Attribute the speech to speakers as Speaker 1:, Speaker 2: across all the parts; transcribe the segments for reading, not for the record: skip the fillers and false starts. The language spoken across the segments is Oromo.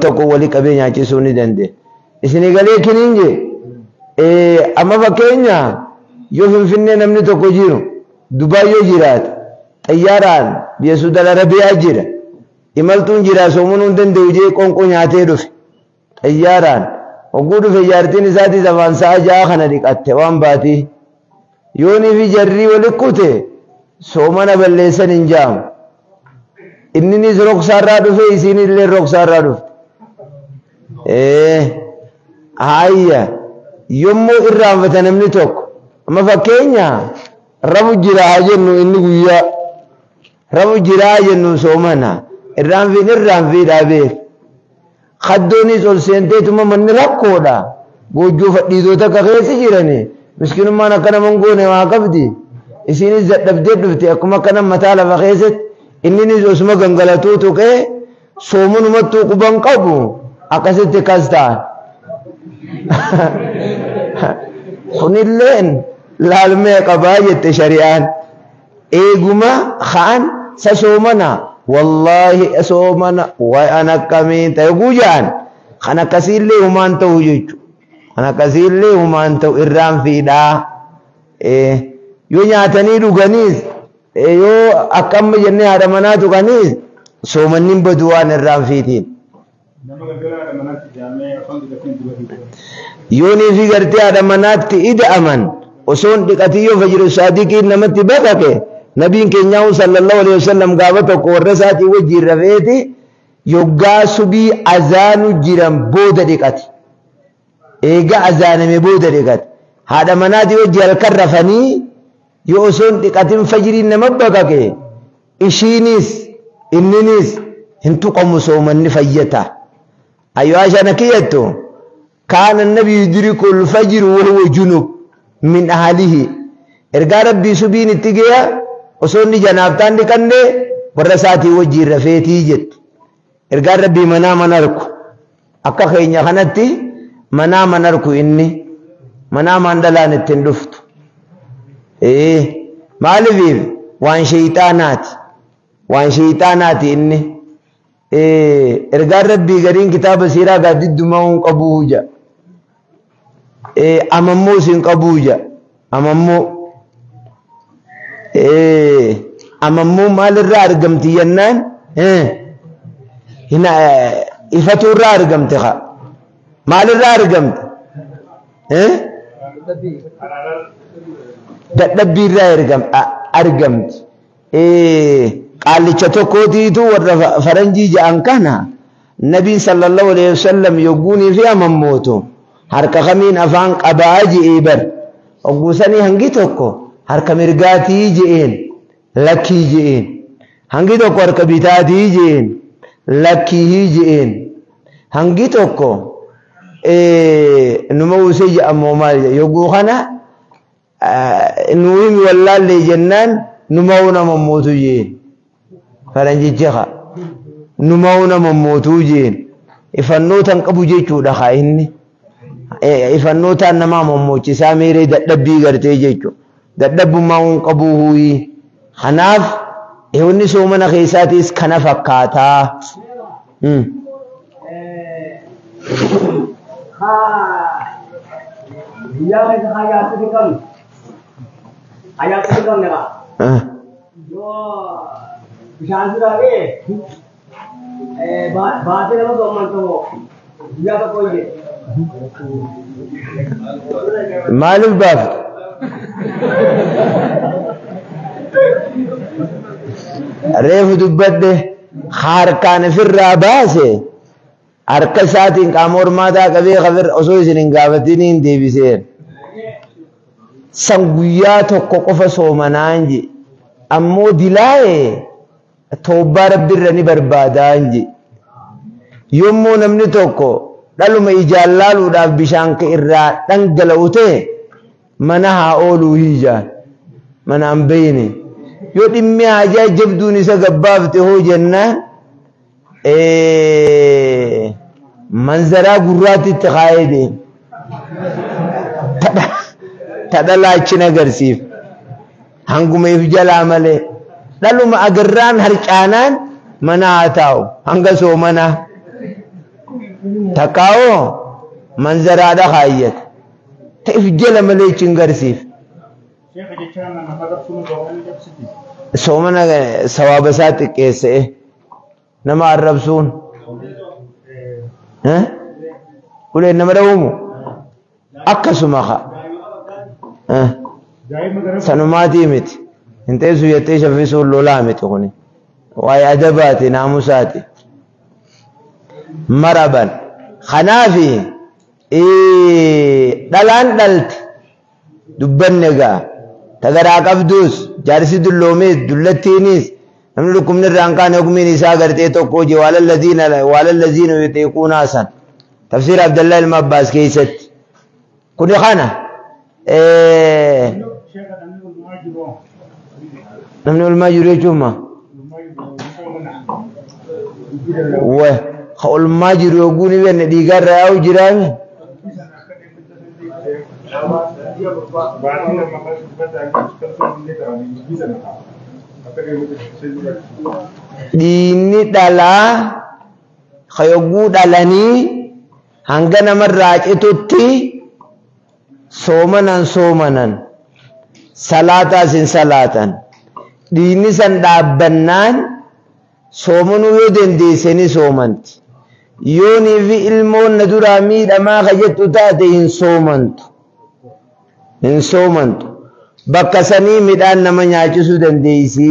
Speaker 1: tokko walii qabee nyaachisuu ni dandeenya. Isinii galee kiniin jee amma fakkeenya yoo Finfinnee namni tokko jiru Dubaay yoo jiraate xayyaaraan biyya Suudaan Arabiyaa jira imaltuun jira soomanuu hin danda'u jee qoonqoo nyaatee dhufe xayyaaraan hogguu dhufe jaartiin isaatis afaan sa'a 6 kana dhiqatte waan baatii yoonii fi jarrii wali kute soomana balleessan hin jaamu. Inninis roksaarraa dhufe isiinillee roksaarraa dhufte. Hayya yommuu irraanfata namni tokko amma fakkeenya rafu jira haa jennu inni guyyaa rafu jira haa jennu soomana irraanfiin irraanfiidhaa beek. Kaddoonis ol seenteetuma manni rakkoodha. Goojjoo fadhiitoo takka keessa jirani miskinummaan akka nama hin goone waa qabdi. Isiinis dadhabdee dhufte akkuma akkana mataa lafa keessatti inninis osuma gangalatuu tuqee soomanumattuu quban qabu akkasitti kas ta'an. Kunilleen laalmee qabaa jette shari'aan. Eeguma kaan sa soomana wallaahi soomana waay an akkamiin ta'e guyyaan kan akkasiillee humaan ta'u jechuudha. Kan akkasiillee humaan ta'u irraan fiidhaa. Yoo nyaatanii dhuganiis yoo akka amma jennee haadha manaa tuqaniis soomanni hin badu waan irraan fiitiin.
Speaker 2: Nama galgala haadha manaatti jaamee afaan dhiqateen dura fiigee.
Speaker 1: Yoonii fi gartee haadha manaatti ida'aman osoo hin dhiqatin yoo fajru saadiqiin namatti baqaqe nabiin keenyaa sallallahu alaihi wasallam gaafa tokko warra isaatii wajjin rafeeti yoggaa subii azaanu jiran booda dhiqate. Eega azaaname booda dhiqate. Haadha manaatii wajjin halkan rafanii yoo osoo hin dhiqatin fajriin nama baqaqe ishiinis inninis hin tuqamu soomanni fayyata. Ayyoo Aishaan akka jettu kaana nabi yudriku al-fajr wa huwa junub min ahlihi. Ergaa rabbii subiin itti geeya osoo inni janaabtaan dhiqanne warra isaatii wajjin rafeetii jettu. Ergaan rabbii manaa mana arku akka keenya kanatti manaa mana arku inni manaa maan dhalaan ittiin dhuftu. Maaliif waan shayxaanaati waan shayxaanaati inni. Ergaan rabbii gariin kitaaba siiraa gaaddiddumaa hin qabuu jedha. Amammoo hin qabuu jedha. Amammoo amammoo maalirraa argamti jennaan ifatu irraa argamte haa. Maalirraa argamte? Dadhabbii irraa argamti. Qaallicha tokkootiitu warra faranjii ja'an kana nabiin sallallahu alaihi wasallam yogguunii fi amammootu harka kamiin afaan qabaa je'ee bar hogguusanii hangi tokko harka mirgaatii je'een lakkii je'een hangi tokko harka bitaatii je'een lakkii je'een hangi tokko numa uusee je'ammoo maal jedhe yogguu kana nuu himi wallaallee jennaan numa amammootu je'een. Faranjichi haa numa amammootu je'een ifannootan qabu jechuudha haa inni ifannootaan nama amammoochisaa meeree dadhabbii gartee jechuudha dadhabbummaa hin qabu huyi kanaaf eewwanni soomana keessaatiis kana fakkaataa.
Speaker 3: Guyyaa keessa hayyaatti hin qabne hayyaatti hin qabne haa yoo bishaan siraadhee baatee nama soomman tokko guyyaa tokko iyyee.
Speaker 1: Maaliif baafte? Reefu dubbadhe harkaan ofirraa baase harka isaatiin qaama hormaataa qabee kafir osoo isin hin gaafatin hin deebiseen. San guyyaa tokko qofa soomanaan je ammoo dilaa'ee toobbaa rabbiirra ni barbaadaan je. Yommuu namni tokko dhaluma ijaan laaluudhaaf bishaan irraa dhangala'u ta'e mana haa ooluu hiijaan mana hin beeyne. Yoo dhimmi haajaa jabduun isa gabbaafte hoo jennaan manzaraa gurraatitti kaayee deema. Tadha laachin agarsiif hanguma if jalaa malee dhaluma agarraan harcaanaan mana haa taa'u hanga soomanaa. Takkaawoo manzaraadha kaayyata. Ta'if jala malee hin garsiif. Soomana sawaaba isaa xiqqeessee nama arrabsuun. Uleen nama dhawumu akkasuma haa. Sanumaatii miti. Hin teessu jettee shaffisuun lolaa miti kuni. Waa'ee adabaati naamusaati. Maraban. Kanaafi dhalaan dhalte dubbanne gaa. Tagaraa qabduus jaarsi dulloomees dullattiinis namni dhukkubni irraa hin kaane hukumiin isaa gartee tokko je waalallaziina yuxiiquunaa san. Tafsiira Abdallaa ilma Abbaas keessatti. Kuni kana namni olmaa jiru jechuun maa? Ka olmaa jiru yogguu ni beekne dhiigarra yaa'u jiraame. Dhiigni dhalaa ka yogguu dhalanii hanga namarraa citutti soomanan soomanan salaataas hin salaatan. Dhiigni san dhaabbannaan soomanuu yoo dandeesse ni soomanti. Yoonii fi ilmoon na duraa miidhamaa ka jettu taate hin soomantu. Hin soomantu. Bakka sanii midhaan nama nyaachisuu dandeessi.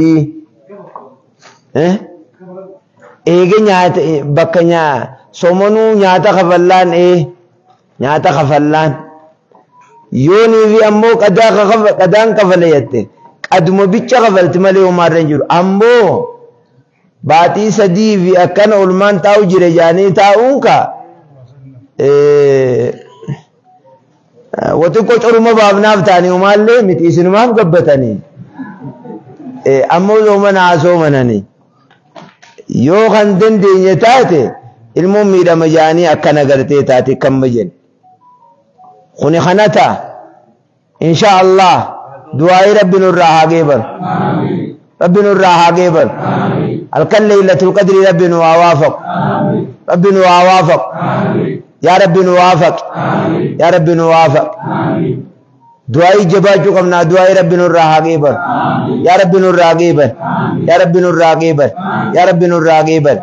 Speaker 1: Eege nyaata bakka soomanuu nyaata kafallaan nyaata kafallaan. Yoonii fi ammoo qadaan kafale jette qaduma bicha kafalti malee homaarra hin jiru. Ammoo baatii sadii fi akkana olmaan taa'u jira jaanii taa'uun ka waxiqqoo coruma baafnaaf ta'anii homaallee miti isinumaaf gabbatanii ammoo soomana haa soomananii yoo kan dandeenye taate ilmoon miidhama jaanii akkana gartee taate kan bajen kuni kana ta'a insha Allah du'aa'ii rabbi nurraa haa geebalu rabbi nurraa haa geebalu halkan laylatul qadri rabbi nu haa waafaqu rabbi nu haa waafaqu yaa rabbi nu waafaq yaa rabbi nu waafaq du'aa'ii jabaachuu qabnaa du'aa'ii rabbi nurraa haa geebalu yaa rabbi nurraa geebal yaa rabbi nurraa geebal yaa rabbi nurraa geebal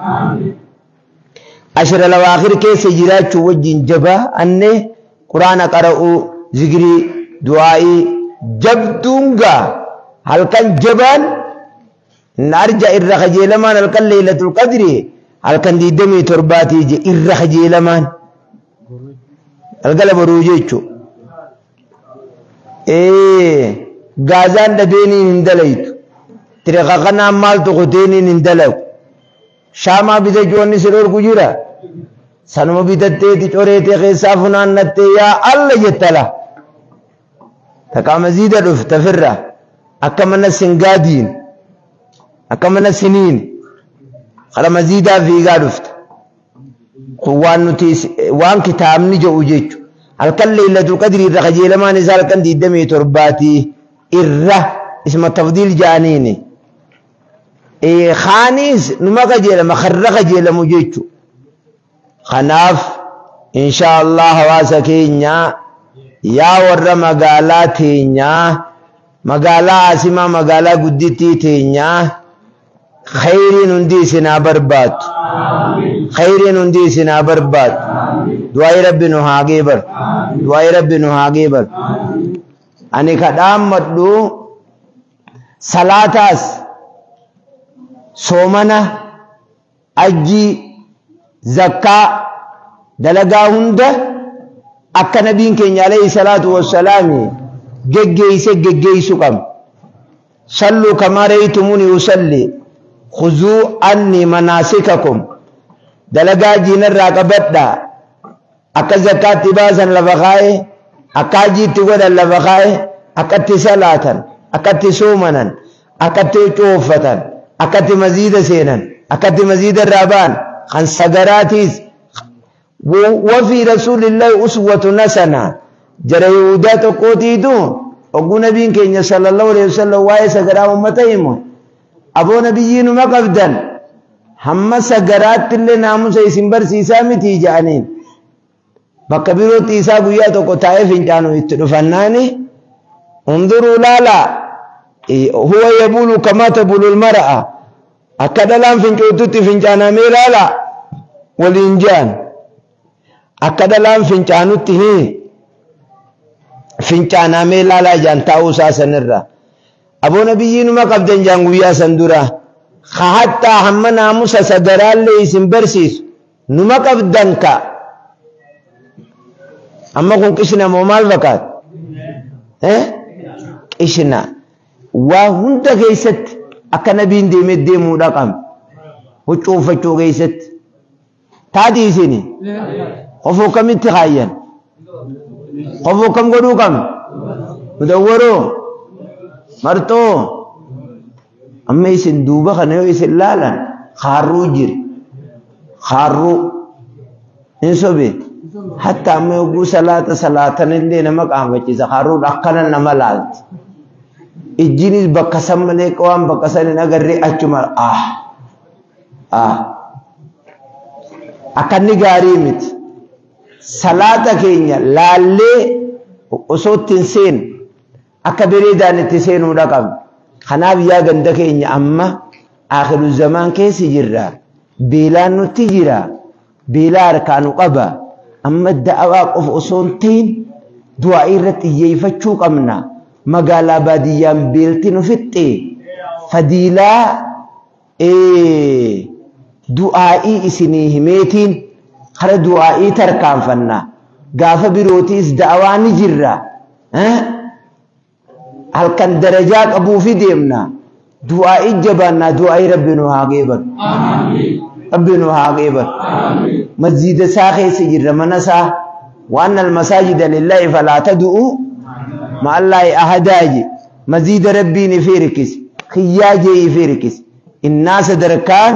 Speaker 1: ashra lawaakhir keessa jiraachuu wajjin jabaa anne quraana qara'uu zikrii du'aa'ii jabduun gaa halkan jabaan arja irra kajeelamaan halkan laylatul qadri halkan 27 je irra kajeelamaan galgala boruu jechuu gaazaan dhabeeniin hin dalaytu tiriqa kanaan maaltu kuteeniin hin dalagu shaamaa bitachuu wanni si dhorku jira sanuma bitatteeti coreetee keessaa funaannattee yaa alla jettala takaa maziida dhufta firra akka mana singaadiin akka mana siniin kara maziidaa fiigaa dhufta kun waan nuti waan kitaabni jedhu jechu halkan laylatul qadri irra kajeelamaan isaa halkan 27 irra isma tafdiil jaaniini khaanis numa kajeelama karra kajeelamu jechu kanaaf insha Allah hawaasa keenya yaa warra magaalaa teenyaa magaalaa asimaa magaalaa guddittii teenyaa khayriin hundi isinaa barbaaddu khayriin hundi isinaa barbaaddu du'aayi rabbi nu haa geebalu du'aayi rabbi nu haa geebalu ani kadhaammadhu salaataas soomana ajjii zakkaa dalagaa hunda akka nabiin keenya alayhi salaatu wassalaami geggeeyse geggeeysu qabna salluu kamaa ra'aytumuni usalli khuzuu anni manaasikakum dalagaa jiinarraa qabadhaa akka zakkaatti baasan lafa kaa'e akka hajiitti godhan lafa kaa'e akkatti salaatan akkatti soomanan akkatti huccuu uffatan akkatti maziida seenan akkatti maziida irraa ba'an kan sagaraatiis وفي رسول الله أسوة حسنة جرى يهودا tokkootiitu ogguu nabiin keenya sallallahu alaihi wasallam waa'ee sagaraa uummata himu aboo nabiyyiinuma qabdan Hamma sagaraatti illee naamusa isin barsiisaa miti jedhaniin. Bakka birootti isaa guyyaa tokko taa'ee fincaanu itti dhufannaani unduruu laalaa huwa yabuulu kamaa tabulu lmara'a akka dhalaan fincootutti fincaanamee laalaa waliin je'an akka dhalaan fincaanutti fincaanamee laalaa jaan taa'uu isaa sanirra aboo nabiyyiinuma qabdan jaan guyyaa san dura hattaa hamma naamusa sagaraallee isin barsiisu numa qabdan ka amma kun qishina moo maal fakkaata qishina waa hunda keessatti akka nabiin deemee deemuudha qabna huccuu uffachuu keessatti taati isini qofuu kamitti kaayyan qofuu kam godhuu qabna mudawwaroo marxoo amma isin duuba kana yoo isin laalan kaarruu jira kaarruu hin sobe hatta amma yogguu salaata salaatanillee nama qaanfachiisa kaarruun akkana nama laalti ijjiinis bakka san malee waan bakka san hin agarree achuma ah ah akkanni gaarii miti salaata keenya laallee osoo itti hin seenu akka bareedaan itti seenuudha qabna kanaaf yaa ganda keenya amma akhiru zamaan keessa jirra beelaan nutti jira beelaa harkaa nu qaba amma da'awaa qofa osoo hin ta'in du'aa irratti xiyyeeffachuu qabna magaalaa baadiyyaan beelti nu fixxe fadiilaa du'aa'ii isinii himeetiin kara du'aa'ii tarkaanfanna gaafa birootiis da'awaa ni jirra halkan darajaa qabuufi deemna du'aa'ii jabaannaa du'aa'ii rabbi nu haa geebanu rabbi nu haa geebanu masjida isaa keessa jirra mana isaa waan almasaajida lillaahi falaa tad'uu ma'a allaahi ahadaa je masjida rabbiin ifee hirkise kiyyaa jee ifee hirkise innaa sadarkaan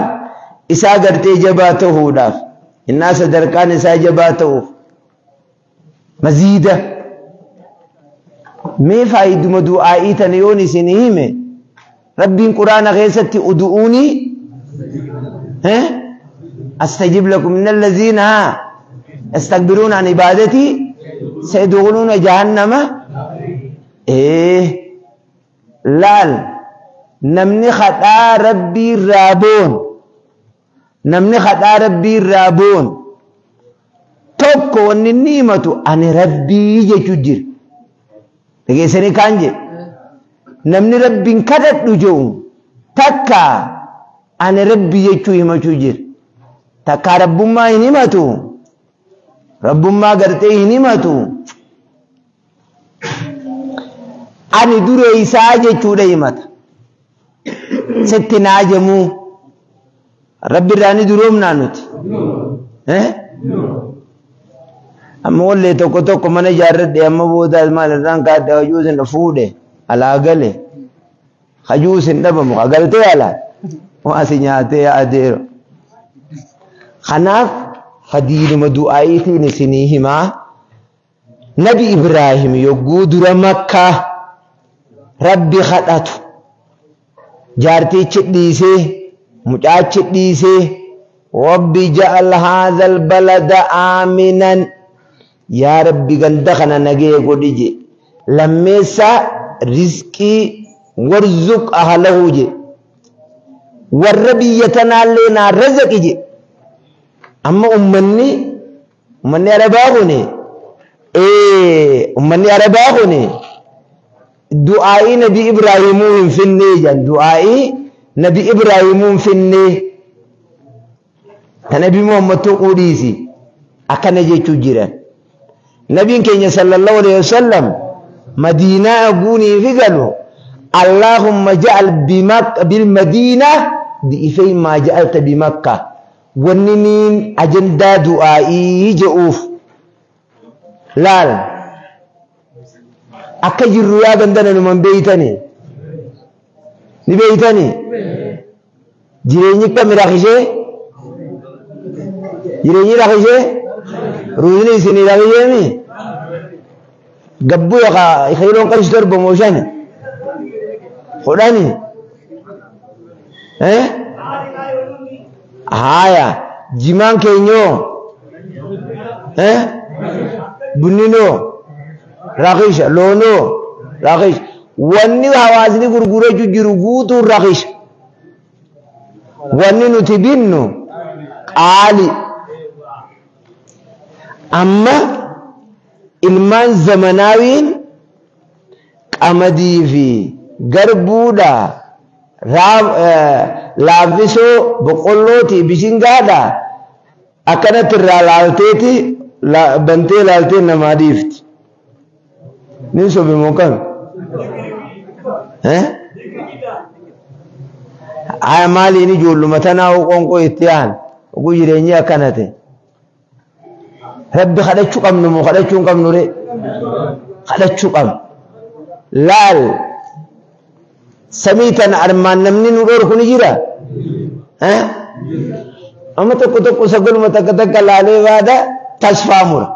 Speaker 1: isaa gartee jabaa ta'uudhaaf innaa sadarkaan isaa jabaa ta'uuf maziida mee faayiduma du'aa'ii tana yoon isin hime rabbiin quraana keessatti udu'uunii astajib lakum min allaziina yastakbiruuna an ibaadatii sayadkhuluuna jahannama laal namni kadhaa rabbii irraa boon namni kadhaa rabbii irraa boon tokko wanni inni himatu ani rabbii jechuu jira dhageessanii kaan jedhe namni rabbiin kadhadhu jedhu takka ani rabbii jechuu himachuu jira takka rabbummaa hin himatu rabbummaa gartee hin himatu ani dureessaa jechuudha himata sitti naajamuu rabbi irraa ni duroomnaa nuti amma wallee tokko tokko mana ijaarradhe amma booda maal irraan kaadhe hajuu isin fuudhe alaa gale hajuu isin dhabamu agaltee alaa waa si nyaatee adeero kanaaf fadiiluma du'aa'iitiin isinii himaa nabi Ibraahim yogguu dura makkaa rabbi kadhatu jaartichi dhiisee mucaachi dhiisee rabbi ja'al haadhal balada aaminan yaa rabbi ganda kana nagee godhi je lammeessaa rizqii warzuq ahlahu je warra biyya tanaallee naa razaqi je amma ummanni arabaa kuni ummanni arabaa kuni du'aa'ii nabi Ibraahimuu hin finnee jan du'aa'ii nabi Ibraahimuu hin finnee ta nabi Muhammad tuquu dhiisi akkana jechuu jiran nabiin keenya sallallahu alaihi wasallam madiinaa guunii fi galu allahumma ja'al bilmadiina bi'ifay maa ja'alta bimakka wanni niin ajandaa du'aa'ii je'uuf laal akka jirru yaa gandana numan beeytani ni beeytani jireenyi kami rakishee jireenyi rakishee ruuzni isinii rakisheemi gabbuu yaqa kiiloon qarshii torba moo shani kudhani Haya jimaan keenyoo bunninoo raqiisha loonoo raqiisha wanni hawaasni gurgurachuu jiru guutuun raqiisha wanni nuti binnu qaali amma ilmaan zamanaawiin qamadii fi garbuudha laaffisoo boqqollootii bishingaadha akkanatti irraa laalteeti bantee laaltee namaa dhiifti. Nin sobe moo kam? Haya maaliin ijoolluma tanaa qoonqoo itti aan oguu jireenyi akkana ta'e. Rabbi kadhachuu qabnu moo kadhachuu hin qabnu ree? Kadhachuu qabnu. Laal samii tana armaan namni nu dhorku ni jira? Amma tokko tokko sagaluma takka takka laalee baada tasfaa mura.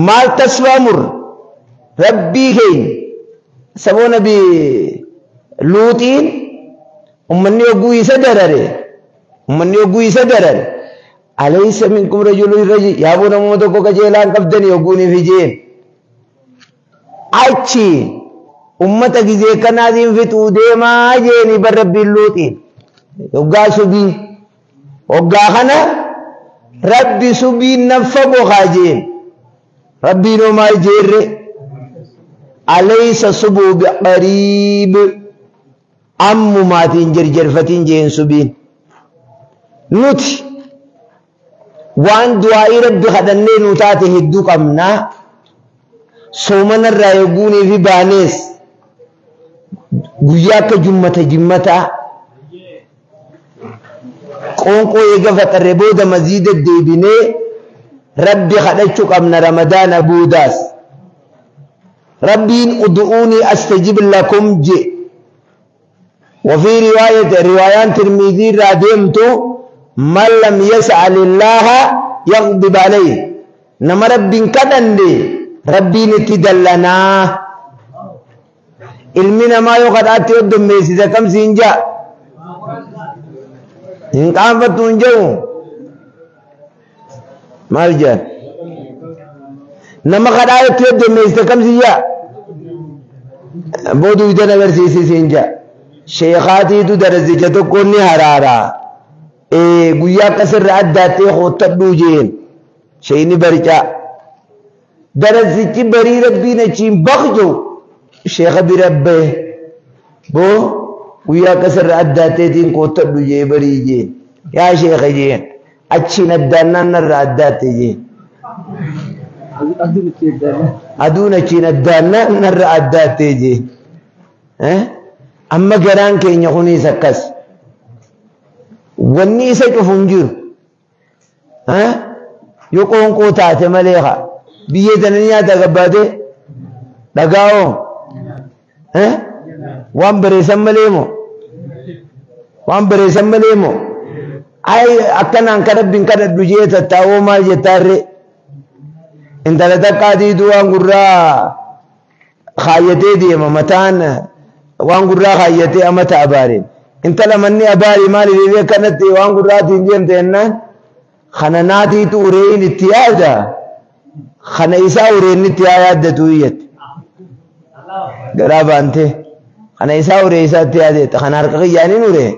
Speaker 1: Maal tasfaa mura? Rabbii keenya saboona bi luuxiin ummanni hogguu isa darare ummanni hogguu isa darare alaysa minkum rajulun rajul yaaboo namoota tokko qajeelaan qabdanii hogguuniif ijeen achi ummata gizee kanaatiin fixuu deemaa jeeni bar rabbiin luuxiin hoggaa subii hoggaa kana rabbi subiin naffa bokaa jeen rabbiin homaa ijeerre alaysa subuu biqariib ammumaatiin jerjerfatiin jeen subiin nuti waan du'aa'ii rabbi kadhannee nu taate hedduu qabnaa soomanarraa yogguunii fi baanees guyyaa akka jummata jimmataa qoonqoo eega faxarre booda maziida deebinee rabbi kadhachuu qabna ramadaana boodaas rabbiin ud'uunii astajib lakum je وفي رواية روايان ترمذي رادمت من لم يسأل الله يغضب عليه نما رب كدن ربي نتدلنا ilmi namaa yoo kadhaatti heddummeessite kam siin jaa hin qaanfattu hin jedhu maal jedhan nama kadhaa itti heddummeessite kam siin jaa booduu idan agarsiisi siin jaa sheekaatiitu darasicha tokko ni haraara guyyaa akkasirra addaattee hoottadhuu jeen sheeyni barcaa darasichi barii rabbiin achiin baqju sheeka bira bahe boo guyyaa akkasirra addaatteetiin koottadhu jee barii jeen yaa sheeka jeen achiin addaannaan narra addaatte jeen aduun achiin addaannaan narra addaatte jeen amma garaan keenya kunis akkas wanni isa cufu hin jiru yoo qoonqoo taate malee haa biyyee tana nyaata gabbaatee dhagaa'oo waan bareessan malee moo waan bareessan malee moo ay akkanaan ka rabbiin kadhadhu jee tattaa'oo maal jettaarree intala takkaatiitu waan gurraa kaayyatee deema mataan waan gurraa kaayyatee amata abaareen intala manni abaari maaliif akkanatti waan gurraatiin deemte jennaan kana naatiitu ureeyin itti yaada kana isaa ureen itti yaa yaaddatu iyyatti garaa baantee kana isaa uree isaatti yaadeetta kana harka kiyyaaniin uree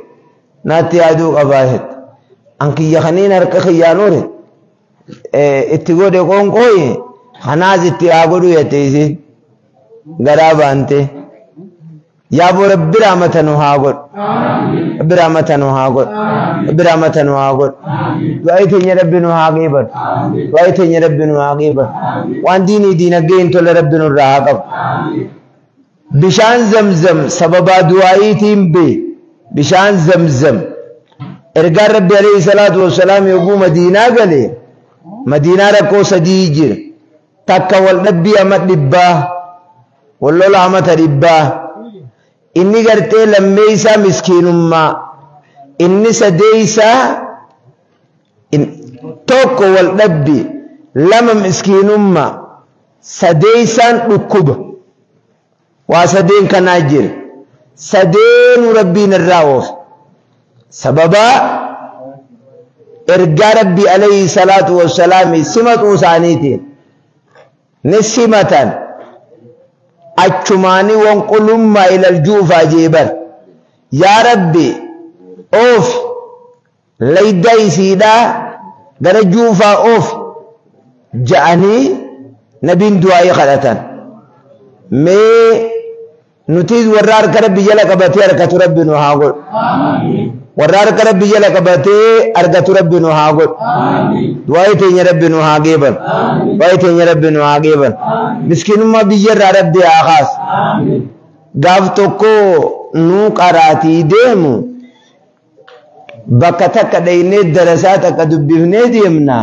Speaker 1: naatti yaaduu qabaa jette an kiyya kaniin harka kiyyaan ure itti godhe qoonqooyi kanaas itti haa godhu jette isiin garaa baantee yaaboo rabbi rahmata nu haa godhu rabbi rahmata nu haa godhu rabbi rahmata nu haa godhu du'aa teenya rabbi nu haa qeebalu du'aa teenya rabbi nu haa qeebalu waan diinii diinagdee hin tolle rabbi nurraa haa qabu bishaan zamzam sababaa du'aa'iitiin bee bishaan zamzam ergaan rabbi alayhi salaatu wassalaam yogguu madiinaa gale madiinaa rakkoo sadii jira takka wal dhabbii ama dhibbaa wal lola amata dhibbaa inni gartee lammeeysaa miskiinummaa inni sadeeysaa tokko wal dhabbi lama miskiinummaa sadeeysaan dhukkuba waa sadeen kanaa jira sadeenu rabbiin irraa oofe sababaa Ergaa Rabbi alayhi salaatu wassalaami simatuu isaaniitiin ni simatan. Achumaanii wanqulummaa ilal juufaa jeebar. Yaa Rabbi oof layda isiidhaa gara juufaa oof ja'anii nabiin du'aa'ii kadhatan. Mee nutis warra harka Rabbi jala qabatee harkatu Rabbi nu haa godhu. Warra harka Rabbi jala qabatee argatu Rabbi nu haa godhu. Du'aa'ii teenya Rabbi nu haa geeban. Du'aa'ii teenya Rabbi nu haa geeban. Miskiinummaa biyyarraa Rabbi haa kaasu. Gaaf tokko nuu qaraatii deemu bakka takka dhaynee darasaa takka dubbifnee deemna.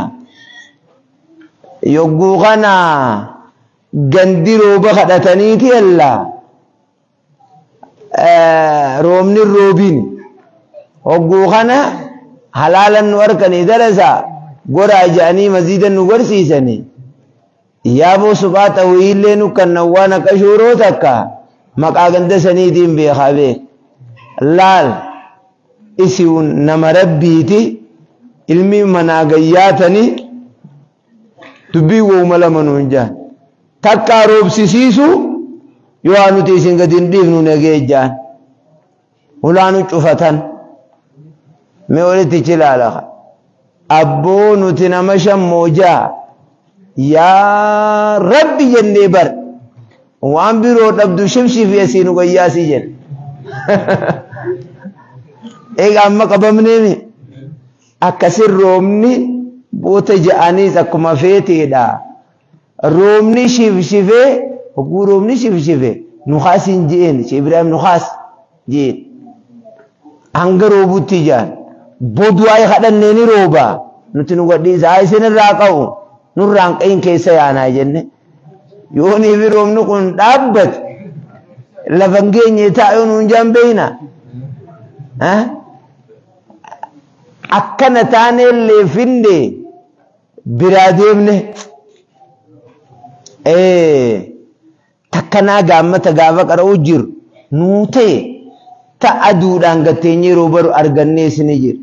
Speaker 1: Yogguu kana gandi rooba kadhataniiti yalla. Roobni roobiin. Hogguu kana halaalan nu harkanii darasa goraa ja'anii maziidan nu gorsiisanii. Yaaboo suphaa xawiillee nu kannan waan akka shuuroo takka maqaa ganda saniitiin beekaa beek. Laal isiun nama rabbiiti ilmi manaa gayyaatanii dubbii wooma lama nuun jaan. Takkaa roobsisiisu yoo nuti isin gadi hin dhiifnu nagee jaan. Hulaanu cufatan. Mee walitti chilaala. Abboo nuti nama shammoojaa yaa Rabbi jennee bar waan biroo dhabdu shibshii fi asii nu gayyaasii jenna. Egaa amma qabamneemi akkasin roobni boota ja'aniis akkuma feeteedha. Roobni shibshifee hogguu roobni shibshife nukaas hin je'een Sheekh Ibrahim nukaas je'een hanga roobutti ja'an. Bodu'aa kadhannee ni rooba nuti nu gadhiisa isin irraa qabu nurraan qayin keessa yaanaa jenne yoonii fi roobni kun dhaabbate lafa hin geenye taa'uu nuun jaan beeyna. Akkana taaneellee finde biraa deemne takkanaa gaammata gaafa qara'uu jiru nuu ta'e ta aduudhaan gatteenye yeroo baru argannee isin jira.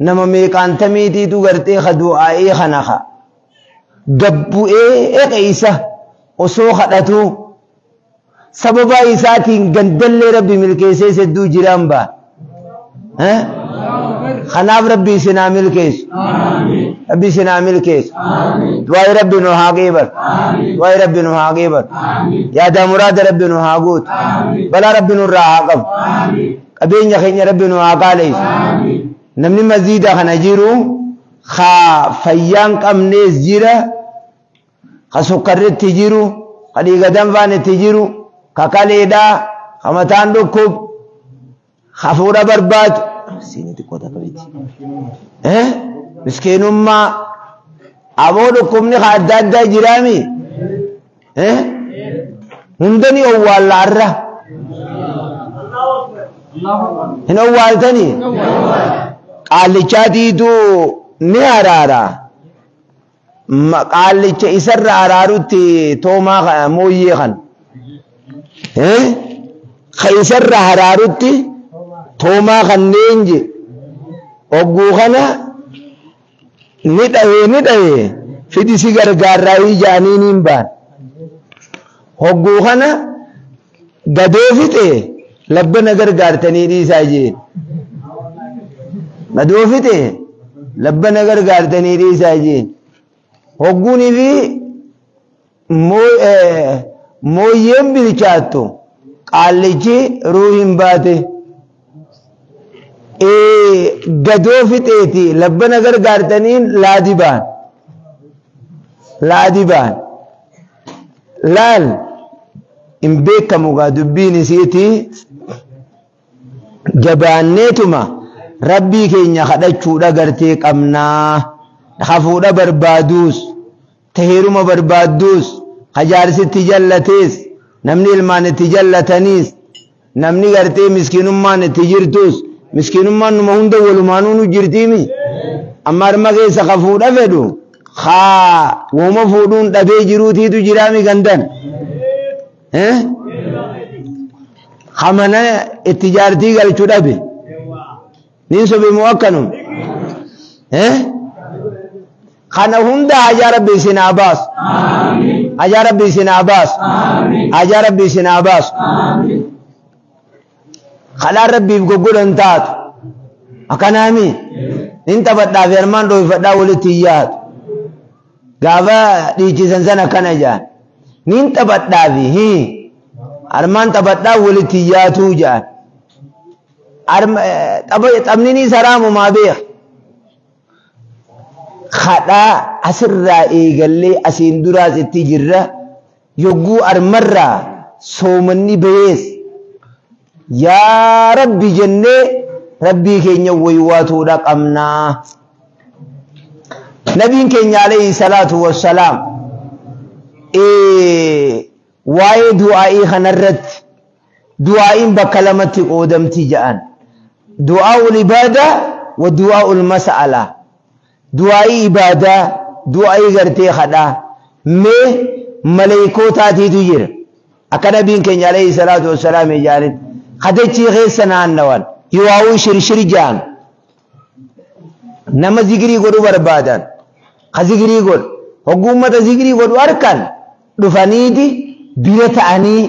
Speaker 1: Nama meeqaan tamiitiitu gartee ka du'aa'ee kana ka gabbu'ee eqa isa osoo kadhatu sababa isaatiin gandallee Rabbi milkeessee hedduu jiraan ba'a. Kanaaf Rabbi isin haa milkeessu. Rabbi isin haa milkeessu. Du'aa'ii Rabbi nu haa qeebalu. Du'aa'ii Rabbi nu haa qeebalu. Yaada muraada Rabbi nu haa guutu. Balaa Rabbi nurraa haa qabu. Qabeenya keenya Rabbi nu haa qaaleessu. Namni maziida kana jiru ka fayyaan qabnees jira, ka sukkarritti jiru, ka dhiiga danfaan itti jiru, ka kaleedhaa, ka mataan dhukkub, hafuura barbaadu. Miskiinummaa aboo dhukkubni ka adda addaa jiraami. Hundani owwaallaarra. Hin owwaaltanii? Qaallichaatiitu ni araara. Qaallicha isarra araarutti toomaa mooyyee kan. Ka isarra araarutti toomaa kanneen je. Ogguu kana ni dhahee fidi si gargaarraa ija'anii niin baan. Hogguu kana gadoo fixe labbana gargaartanii dhiisaa jeen. Gadoo fixe labbana gargaartanii dhiisaa jeen. Hogguunii fi mooyyeen bilchaattu qaallichi ruuhin baate. Gadoo fixeeti labbana gargaartaniin laadi baan. Laadi baan. Laal hin beekamu gaa dubbiin isiiti jabaanneetuma Rabbii keenya kadhachuudha gartee qabnaa. Hafuudha barbaaduus taheeruma barbaadduus hajaarsitti jallatees namni ilmaan itti jallataniis namni gartee miskiinummaan itti jirtus miskiinummaan numa hunda walumaanuu nu jirtiimi. Amma harma keessa ka fuudha fedhu haa wooma fuudhuun dhabee jiruutiitu jiraami gandan. Ha mana itti jaartii galchuu dhabe. Niin sobe moo akkanum? Kana hunda hajaa rabbi isin haa baasu. Hajaa rabbi isin haa baasu. Hajaa rabbi isin haa baasu. Kadhaan rabbiif goggodhan taatu. Akkanaami nin taphadhaa fi armaan dhoofadhaa walitti hin yaadu. Gaafa dhiichisan sana akkana jaan. Nin taphadhaa fi armaan taphadhaa walitti hin yaatuu jaan. Taphni ni saraamumaa beeka. Kadhaa asirraa eegallee asiin duraas itti jirra. Yogguu armarraa soomanni bahees yaa rabbi jennee rabbii keenya waywaatuudha qabnaa. Nabiin keenya alayhi salaatu wassalaam waa'ee du'aa'ii kanarratti du'aa'iin bakka lamatti qoodamti ja'an. Du'aa'ul ibaadaa wa du'aa'ul mas'alaa. Du'aa'ii ibaadaa, du'aa'ii gartee kadhaa. Mee maleeykootaatiitu jira. Akka nabiin keenya alayhi salaatu wassalaam ijaanitti. Kadachii keessa naannawan. Hiwaawuu shirshir ja'an. Nama zikrii godhu barbaadan. Ka zikrii godhu. Hogguu uummata zikrii godhu harkan dhufaniiti bira ta'anii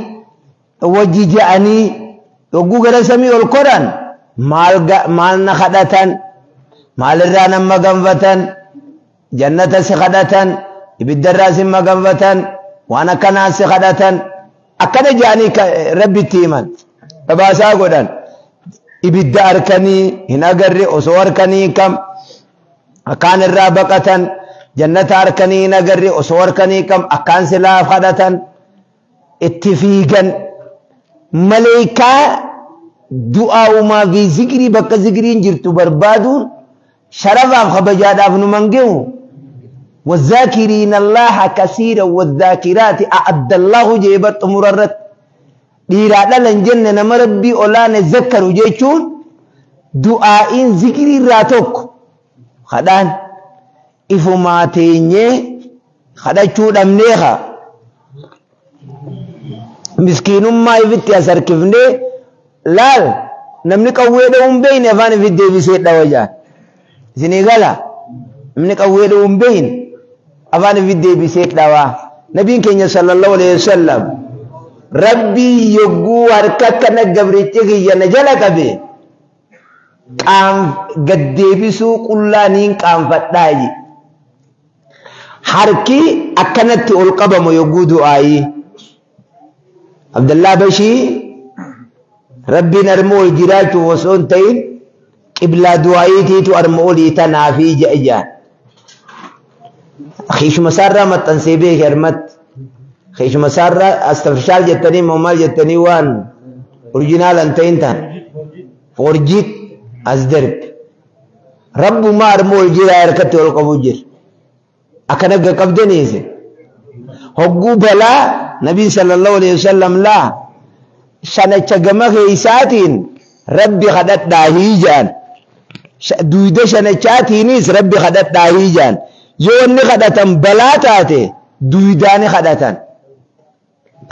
Speaker 1: wajji ja'anii hogguu gara samii ol koran maal na kadhatan maalirraa nama ganfatan jannata si kadhatan ibiddarraa si maganfatan waan akkanaa si kadhatan akkana ja'anii rabbitti himan gabaasaa godhan ibidda harkanii hin agarre osoo harkanii kam akkaan irraa baqatan jannata harkanii hin agarre osoo harkanii kam akkaan silaaf kadhatan itti fiigan maleekaa du'aa'umaa fi zikrii bakka zikriin jirtu barbaaduun sharafaaf kabajaadhaaf nu mangehu. والذاكرين الله كثيرا والذاكرات أعد الله جيبت مررت dhiiraa dhalan jenne nama rabbii olaane zakkaru jechuun du'aa'iin zikrii irraa tokko kadhaan ifumaa teenyee kadhachuu dhabnee haa miskiinummaa ifitti as harkifnee laal namni qawwee dha'uu hin beekne afaan ifitti deebisee dhawa jaan isinii gala namni qawwee dha'uu hin beekne afaan ifitti deebisee dhawaa nabiin keenya sallallahu alaihi wasallam rabbii yogguu harka kana gabrichi kiyya na jala qabe gaddeebisuu qullaa niin qaanfadhaayi. Harki akkanatti ol qabamu yogguu du'aayi. Abdallaa Bashii rabbiin arma ol jiraachuuf osoo hin ta'in qiblaa du'aayiitiitu arma olii tanaafii ja'a jaan. Kiishuma isaarraa maxxansee beeke armatti. Kiishuma isaarraa astafishaal jettanii moo maal jettanii waan orijinaal hin ta'in tan. Forjiit as darbe. Rabbumaa arma ol jiraa harkatti ol qabu jira. Akkana qabdaniise. Hogguu balaa nabii sallallahu alaihi wasallam laa shanacha gama keeysaatiin rabbi kadhadhaa hiijaan. Duyda shanachaatiinis rabbi kadhadhaa hiijaan. Yoo inni kadhatan balaa taate duydaani kadhatan.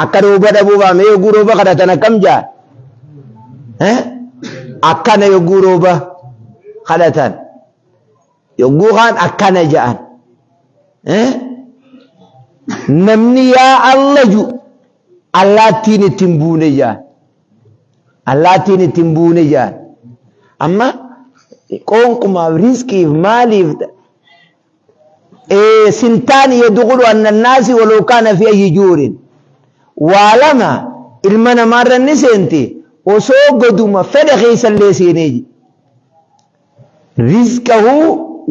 Speaker 1: Akka rooba dhabuu baame yogguu rooba kadhatan akkam jaa? Akkana yogguu rooba kadhatan. Yogguu kaan akkana ja'an. Namni yaa Allah ju allaattiin ittiin buune jaan. Allaattiin ittiin buune jaan. Amma qoonqumaaf riskiif maaliif sintaan yadkhulu anna annaasi walau kaana fi ayyi juurin. Waa lama ilma namaarra ni seenti osoo goduma fedha keessallee seenee rizqahu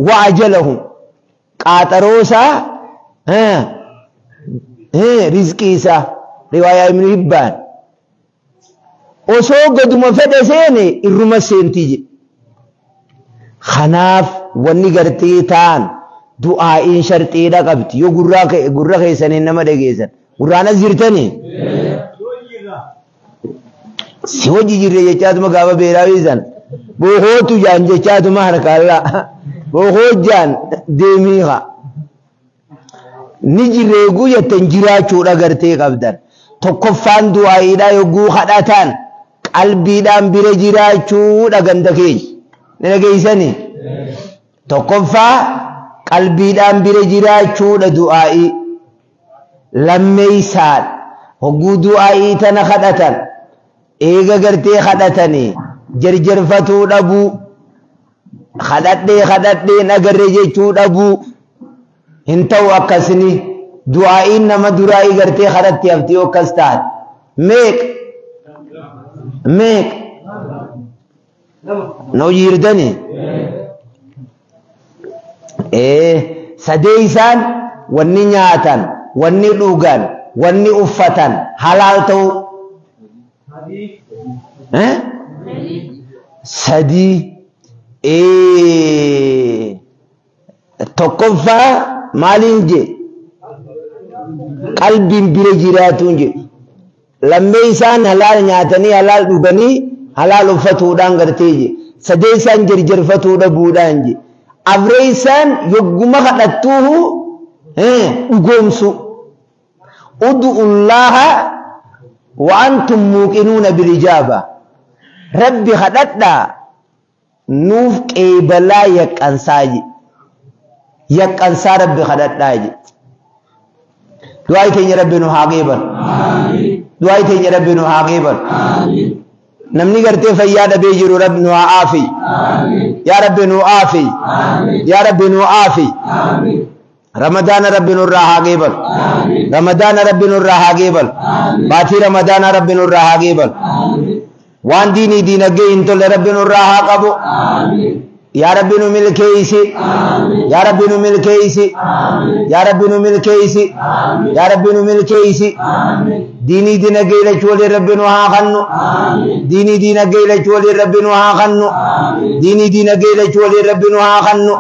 Speaker 1: wa ajalahu qaaxaroosaa rizqii isaa riwaayaa Ibn Hibbaan osoo goduma fedha seene irruma seentii jedhe. Kanaaf wanni gartee ta'an du'aa'iin sharxiidha qabdi yoo gurra keessaniin nama dhageessan gurraan as jirtanii si hojii jirre jechaatuma gaafa beelaa boohootu jaan jechaatuma harkaallaa boohoo jaan deemii haa ni jirreeguu jettan jiraachuudha gartee qabdan tokkoffaan du'aa'iidha yogguu kadhatan qalbiidhaan bira jiraachuudha ganda keenya ni dhageessanii tokkoffaa Qalbiidhaan bira jiraachuudha du'aa'ii. Lammeeysaan hogguu du'aa'ii tana kadhatan eega gartee kadhatanii jarjarfatuu dhabuu, kadhadhee kadhadheen agarre jechuu dhabuu hin ta'u. Akkasini du'aa'iin nama duraa'ii gartee kadhatti hafti yoo akkas taate. Meeq meeq na hojii? Sadee isaan wanni nyaatan, wanni dhugan, wanni uffatan halaal ta'uu. Sadii. Tokkoffaa maaliin je? Qalbiin bira jiraatuun je. Lammee isaan halaal nyaatanii, halaal dhuganii, halaal uffatuudhaan gartee je. Sadee isaan jarjarfatuu dhabuudhaan je. Afree isaan yogguma kadhattuuhu dhugoomsu. Ud'ullaaha wa antum muuqinuuna bilijaaba. Rabbi kadhadhaa nuuf qeebalaa yaqqansaa je. Yaqqansaa Rabbi kadhadhaa je. Du'aa teenya Rabbi nu haa qeebalu. Du'aa teenya Rabbi nu haa qeebalu. Namni gartee fayyaa dhabee jiru Rabbi nu haa aafi. Yaa Rabbi nu aafi. Yaa Rabbi nu aafi. Ramadaana Rabbi nurraa haa qeebalu. Ramadaana Rabbi nurraa haa qeebalu. Baatii Ramadaana Rabbi nurraa haa qeebalu. Waan diinii diinagdee hin tolle Rabbi nurraa haa qabu. Yaa Rabbi nu milkeeysi. Yaa Rabbi nu milkeeysi. Yaa Rabbi nu milkeeysi. Yaa Rabbi nu milkeeysi. Diinii diinagdee lachuu waliin Rabbi nu haa kannu. Diinii diinagdee lachuu waliin Rabbi nu haa kannu. Diinii diinagdee lachuu waliin Rabbi nu haa kannu.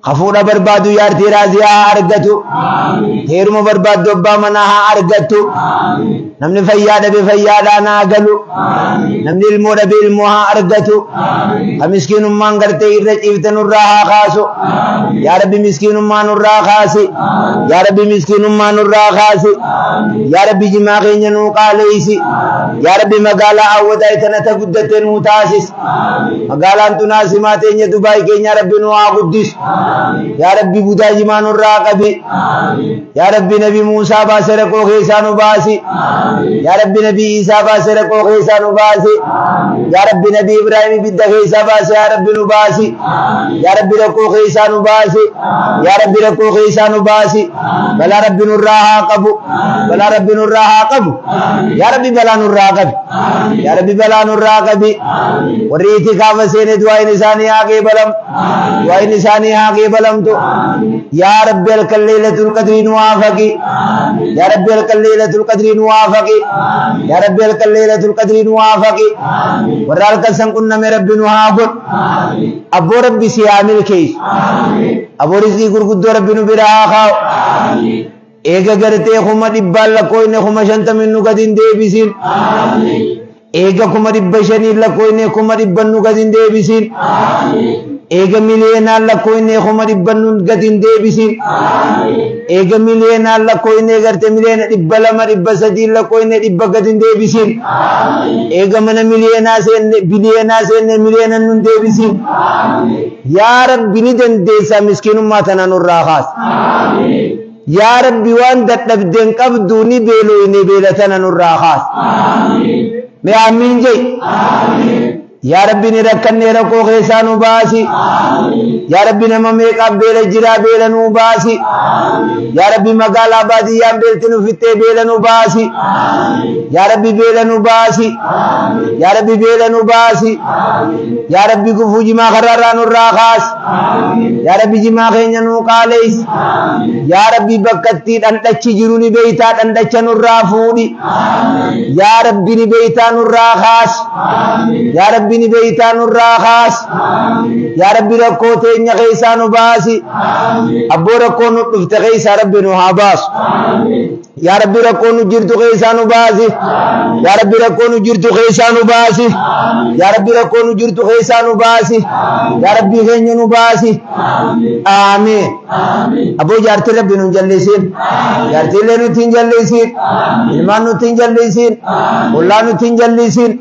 Speaker 1: Hafuudha barbaadu yaartii raaziyaa haa argatu. Heeruma barbaaddu abbaa manaa haa argattu. Namni fayyaa dhabe fayyaadhaan haa galu. Namni ilmoo dhabe ilmoo haa argatu. Ka miskiinummaan gartee irra ciifte nurraa haa kaasu. Yaa Rabbi miskiinummaa nurraa kaasi. Yaa Rabbi miskiinummaa nurraa kaasi. Yaa Rabbi jimaa keenya nuu qaaleeysi. Yaa Rabbi magaalaa hawwataa tana ta guddatte nuu taasisi. Magaalaan tunaa simaa teenya Dubaay keenya Rabbi nuu haa guddisu. Yaa Rabbi budaa jimaa nurraa qabi. Yaa Rabbi Nabi Muusaa baase rakkoo keessaa nu baasi. Yaa Rabbi Nabi Iisaa baase rakkoo keessaa nu baasi. Yaa Rabbi Nabi Ibraahim ibidda keessaa baase yaa Rabbi nu baasi. Yaa Rabbi rakkoo keessaa nu baasi. Yaa Rabbi rakkoo keessaa nu baasi. Balaa Rabbi nurraa haa qabu. Balaa Rabbi nurraa haa qabu. Yaa Rabbi balaa nurraa qabi. Yaa Rabbi balaa nurraa qabi. Warri itikaafa seene du'aayin isaanii haa qeebalam. Du'aayin isaanii haa qeebalamtu. Yaa Rabbi halkan Laylatul Qadrii nu waafaqi. Yaa Rabbi halkan Laylatul Qadrii nu waafaqi. Yaa Rabbi halkan Laylatul Qadrii nu waafaqi. Warra halkan san qunname Rabbi nu haa godhu. Abboo Rabbi si haa milkeessu. Abboo rizqii gurguddoo Rabbi nu bira haa kaa'u. Eega gartee 100,000 lakkooyne 50,000 nu gadi hin deebisin. Eega 500,000 lakkooyne 100,000 nu gadi hin deebisin. Eega miliyeenaan lakkooyne 100,000 nu gadi hin deebisin. Eega miliyeenaan lakkooyne gartee 200,000,000 300,000 lakkooyne 100 gadi hin deebisin. Eega mana miliyeenaa seenne biliyeenaa seenne miliyeena nu hin deebisin. Yaa Rabbi ni dandeessaa miskiinummaa tana nurraa kaasi. Yaa Rabbi waan dadhabdeen qabdu ni beelooyne beela tana nurraa kaasi. Mee amiin jee. Yaa Rabbi ni rakkannee rakkoo keessaa nu baasi. Yaa Rabbi nama meeqaaf beela jiraa beela nu baasi. Yaa Rabbi magaalaa baadiyyaan beelti nu fixxee beela nu baasi. Yaa Rabbi beela nu baasi. Yaa Rabbi beela nu baasi. Yaa Rabbi gufuu jimaa kararraa nurraa kaasi. Yaa Rabbi jimaa keenya nuu qaaleessi. Yaa Rabbi bakkatti dhandhachi jiru ni beeytaa dhandhacha nurraa fuudhi. Yaa Rabbi ni beeytaa nurraa kaasi. Yaa Rabbi ni beeytaa nurraa kaasi. Yaa Rabbi rakkoo teenya keessaa nu baasi. Abboo rakkoo nu dhufte keessaa Rabbi nu haa baasu. Yaa Rabbi rakkoo nu jirtu keessaa nu baasi. Yaa Rabbi rakkoo nu jirtu keessaa nu baasi. Yaa Rabbi rakkoo nu jirtu keessaa nu baasi. Yaa Rabbi keenya nu baasi. Aamiin. Aboo jaartii Rabbi nu hin jallisin. Jaartiilee nuti hin jallisin. Ilmaan nuti hin jallisin. Ollaa nuti hin jallisin.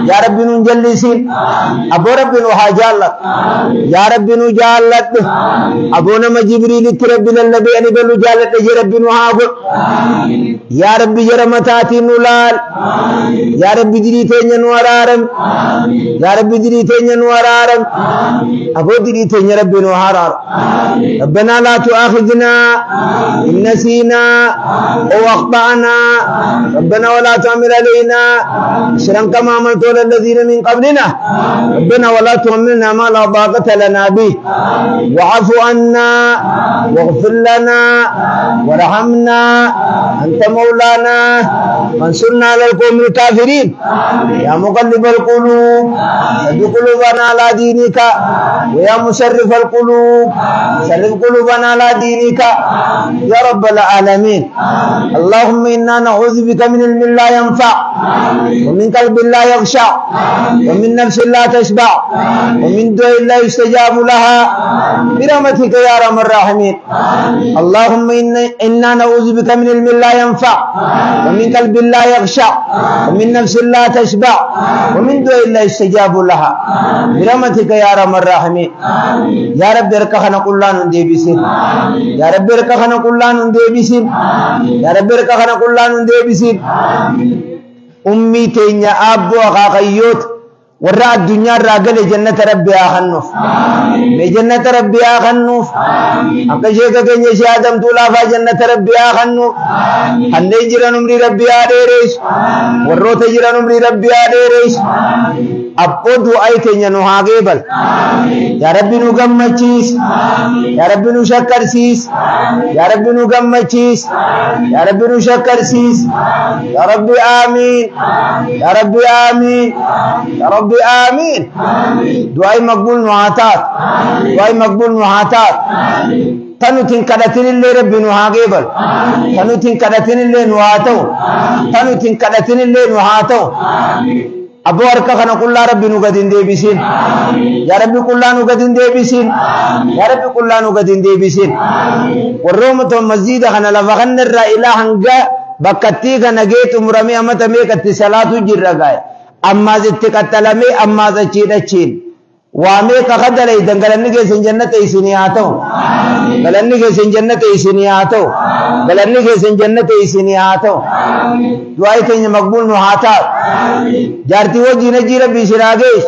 Speaker 1: Yaa Rabbi nu hin jallisin. Aboo Rabbi nu haa jaallatu. Yaa Rabbi nu jaalladhu. Aboo nama Jibriilitti Rabbi lallabee ani balu jaalladhe jee Rabbi nu haa godhu. Yaa Rabbi jara mataatiin nu laal. Yaa Rabbi dirii teenya nu araaram. Yaa Rabbi dirii teenya nu araaram. Aboo dirii teenya Rabbi nu haa araaru. ربنا لا تؤاخذنا إن نسينا أو أخطأنا ربنا ولا تحمل علينا إصرا كما حملت على الذين من قبلنا ربنا ولا تحملنا ما لا طاقة لنا به واعف عنا واغفر لنا وارحمنا أنت مولانا فانصرنا على القوم الكافرين يا مقلب القلوب ثبت قلوبنا على دينك ويا مصرف القلوب صرف قلوبنا على دينك يا رب العالمين. اللهم إنا نعوذ بك من علم لا ينفع ومن قلب لا يخشع ومن نفس لا تشبع ومن دعاء لا يستجاب لها برحمتك يا أرحم الراحمين. اللهم إنا نعوذ بك من علم لا ينفع ومن قلب لا يخشع ومن نفس لا تشبع ومن دعاء لا يستجاب لها برحمتك يا أرحم الراحمين. يا رب ركخنا قلنا نديبسين يا رب ركخنا قلنا نديبسين يا رب ركخنا قلنا نديبسين. أمي تينيا أبو أخاقيوت ورا الدنيا راجل جنة ربي آخنوف بجنة ربي آخنوف أكشيك كني شادم طلافا جنة ربي آخنوف هندي جيران عمري ربي آديريش وروت جيران عمري ربي آديريش أبو دعاء تينيا نهاجبل يا ربي نغمچيس يا ربي نشكرسيس يا ربي نغمچيس يا ربي نشكرسيس يا ربي آمين يا ربي آمين يا ربي آمين. دعاء مقبول نعاتات دعاء مقبول نعاتات تنوتين كدتين اللي ربي نهاجبل تنوتين كدتين اللي نعاتو تنوتين كدتين اللي نعاتو. أبو أركا خنا كل ربي نقدين ديبسين يا ربي كل نقدين ديبسين يا ربي كل نقدين ديبسين. والروم تو مسجد خنا لفخن الرا إلى هنجا بكتي خنا جيت مرمي أما تميك اتصالات جرّا أما زدت كتلمي أما زدت تشين وامي كخدر إذا قالني كيسن جنة إسنياتو قالني كيسن جنة إسنياتو قالني كيسن جنة إسنياتو. دعاء تني مقبول نهاتا جارتي وجي نجي ربي سراجيش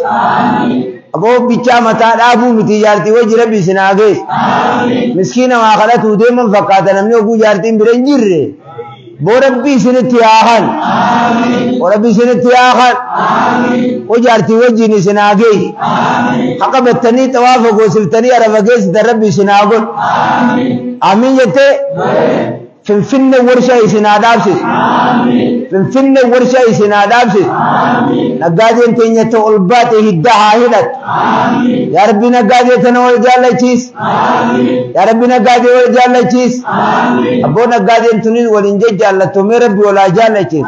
Speaker 1: أبو بيچا متا أبو متي جارتي وجي ربي سراجيش مسكينة ما خلت ودي من فقات نمني أبو جارتي برنجر بو ربي سنتي آخر وربي سنتي آخر وجارتي وجي نسناجي حقبتني توافق وسلتني أرفقيس ربي سناقل آمين جتي فنفن ورشا سنادابسس فنفن ورشا سنادابسس نقادين تنيت ألبات هدها هدت يا ربي نقادي تنول جالتشيس يا ربي نقادي ول جالتشيس أبو نقادين تنين ولنجي جالتو مي ربي ولا جالتشيس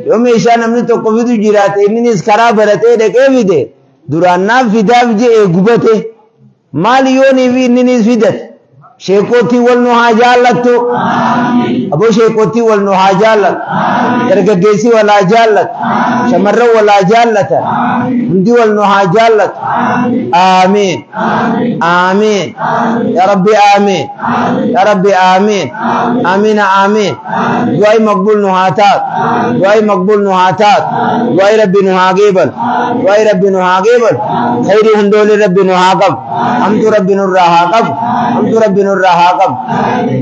Speaker 1: يوم إيشان أمني تقفدو جرات إنني إسكرا برتي دك إفيده درانا فداف جي إيقوبته ماليوني في إنني فدت شيكوتي والنها جالتو أبو شيكوتي والنها جالت درجيسي ولا جالت شمر ولا جالت هندي والنها جالت. آمين آمين يا ربي آمين يا ربي آمين آمين آمين. دعاء مقبول نهاتات دعاء مقبول نهاتات دعاء ربي نهاجبل دعاء ربي نهاجبل خير هندول ربي نهاقب حمد ربي نراهاقب حمد ربي نراهاقب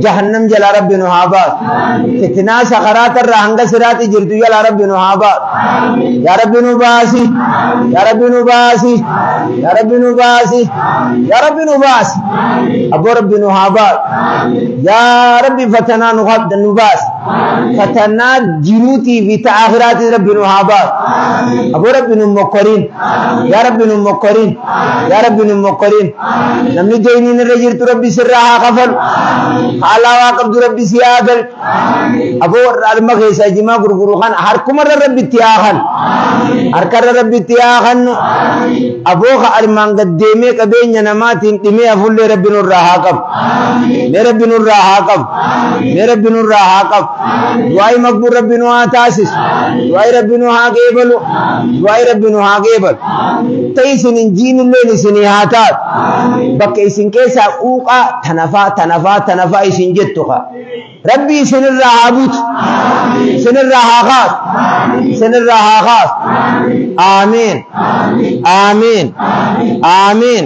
Speaker 1: جهنم جل ربي نهابات فتنا سخرات الرهنگ سرات جرد جل ربي نهابات يا ربي نباسي يا ربي نباسي يا ربي نباسي يا ربي نباسي أبو ربي نهابات يا ربي فتنا نهاب نباس Fatanaa jiruutii fi ta akhiraatii rabbi nu haa baasu. Aboo rabbi nu mokkoriin. Yaa rabbi nu mokkoriin. Yaa rabbi nu mokkoriin. Namni deeyniin irra jirtu rabbi sirraa haa kafalu. Haalaa waa qabdu rabbi si haa galchu. Aboo warra alma keessaa jimaa gurguru kana harkumarra rabbi itti haa kanu. Harkarra rabbi itti haa kannu. Aboo ka armaan gad deemee qabeenya namaatiin dhimee hafullee rabbi nurraa haa qabu. Mee rabbi nurraa haa qabu. Mee rabbi nurraa haa qabu. Du'aayi maqbuul rabbi nu haa taasisu. Du'aayi rabbi nu haa qeebalu. Du'aayi rabbi nu haa qeebalu. Ta isin hin jiinilleen isinii haa taatu. Bakka isin keessaa quuqaa tanafaa tanafaa tanafaa isin jettu kaa. Rabbi isinirraa haa butu. Isinirraa haa kaasu. Isinirraa haa kaasu. Aamiin. Aamiin. Aamiin.